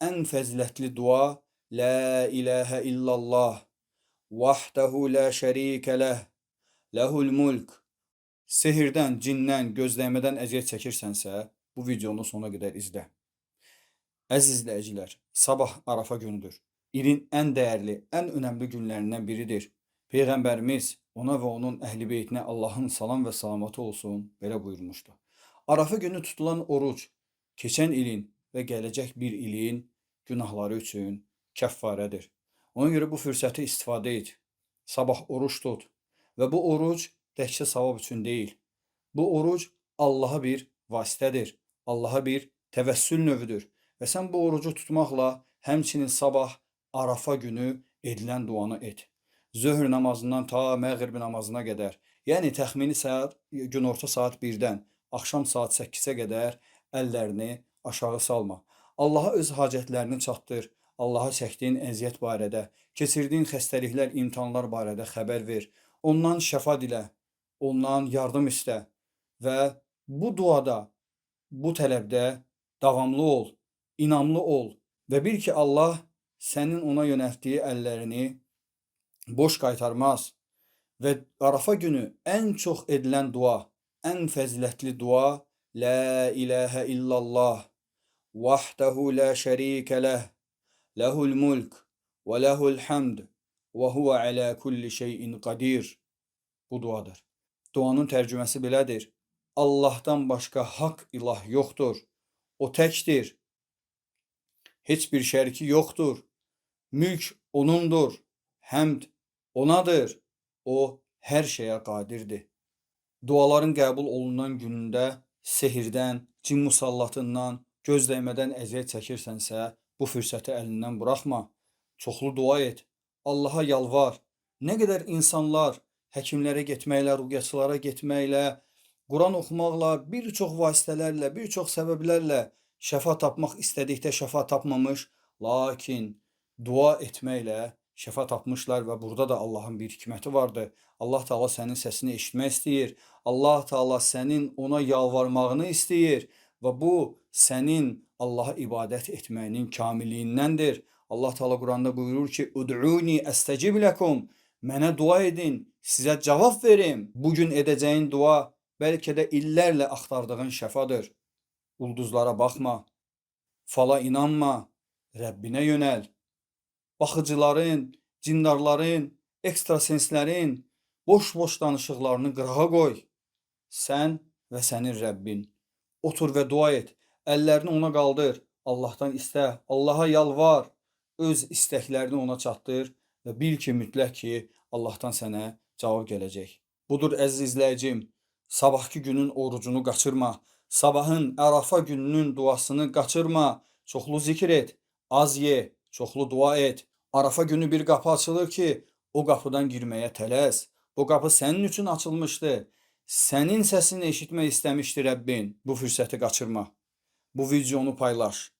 ən fəzilətli dua La ilahə illallah, vahdehu la şərikə ləh, ləhul mulk. Sehirdən, cindən, gözdəymədən əziyyət çəkirsənsə, bu videonu sona qədər izlə. Əziz izləyicilər, sabah Arafa günüdür. İlin ən dəyərli, ən önəmli günlərindən biridir. Peyğəmbərimiz ona və onun əhl-i beytinə Allahın salam və salamatı olsun belə buyurmuşdu. Arafa günü tutulan oruc keçən ilin və gələcək bir ilin günahları üçün kəffarədir. Ona görə bu fürsəti istifadə et. Sabah oruç tut və bu oruc təkcə savab üçün deyil. Bu oruc Allaha bir vasitədir. Allaha bir təvəssül növüdür. Və sən bu orucu tutmaqla həmçinin sabah Arafa günü edilən duanı et. Zöhr namazından ta məğrib namazına qədər, yəni təxmini saat günorta saat 1-dən axşam saat 8-ə qədər əllərini aşağı salma. Allaha öz hacətlərini çatdır. Allaha çəkdiyin əziyyət barədə, keçirdiyin xəstəliklər, imtahanlar barədə xəbər ver. Ondan şəfa dilə, ondan yardım istə və bu duada, bu tələbdə davamlı ol, inamlı ol və bil ki, Allah sənin ona yönəltdiyi əllərini boş qaytarmaz. Və Arafa günü ən çox edilən dua, ən fəzilətli dua La ilahə illallah, vahdehu la şərikə ləh, ləhul mulk və ləhul hamd və huvə alə kulli şeyin qadir. Bu duadır. Duanın tərcüməsi belədir. Allahdan başqa haqq ilah yoxdur. O təkdir. Heç bir şəriki yoxdur. Mülk O'nundur. Həmd O'nadır. O hər şeyə qadirdir. Duaların qəbul olunan günündə sehirdən, cin musallatından, gözdəymədən əziyyət çəkirsənsə, bu fürsəti əlindən buraxma. Çoxlu dua et. Allaha yalvar. Nə qədər insanlar həkimlərə getməklə, ruqyaçılara getməklə, Quran oxumaqla, bir çox vasitələrlə, bir çox səbəblərlə şəfa tapmaq istədikdə şəfa tapmamış, lakin dua etməklə şəfa tapmışlar və burada da Allahın bir hikməti vardır. Allah Taala sənin səsini eşitmək istəyir. Allah Taala sənin ona yalvarmağını istəyir və bu sənin Allaha ibadət etməyinin kamilliyindəndir. Allah Taala Quranda buyurur ki: "Ud'uni estecib lekum." Mənə dua edin, sizə cavab verim. Bu gün edəcəyin dua bəlkə də illərlə axtardığın şəfadır. Ulduzlara baxma, fala inanma, Rəbbinə yönəl. Baxıcıların, cindarların, ekstrasenslərin boş-boş danışıqlarını qırağa qoy. Sən və sənin Rəbbin. Otur və dua et. Əllərini ona qaldır. Allahdan istə, Allaha yalvar. Öz istəklərini ona çatdır və bil ki, mütləq ki, Allahdan sənə cavab gələcək. Budur əziz izləyicim, sabahki günün orucunu qaçırma. Sabahın Ərafa gününün duasını qaçırma. Çoxlu zikr et, az ye, çoxlu dua et. Arafa günü bir qapı açılır ki, o qapıdan girməyə tələs. Bu qapı sənin üçün açılmışdı. Sənin səsini eşitmək istəmişdi Rəbbin. Bu fürsəti qaçırma. Bu videonu paylaş.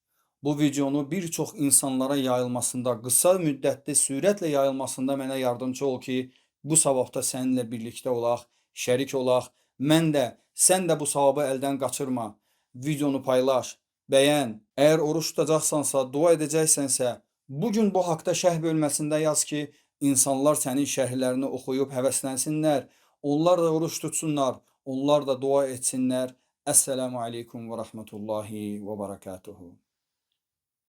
Bu videonu bir çox insanlara yayılmasında, qısa müddətli sürətlə yayılmasında mənə yardımcı ol ki, bu savabda səninlə birlikdə olaq, şərik olaq. Mən də, sən də bu savabı əldən qaçırma. Videonu paylaş, bəyən. Əgər oruç tutacaqsansa, dua edəcəksənsə, bu gün bu haqda şərh bölməsində yaz ki, insanlar sənin şərhlərini oxuyub həvəslənsinlər. Onlar da oruç tutsunlar, onlar da dua etsinlər. Əssəlamu aleykum və rəhmətullahi və barakatuhu.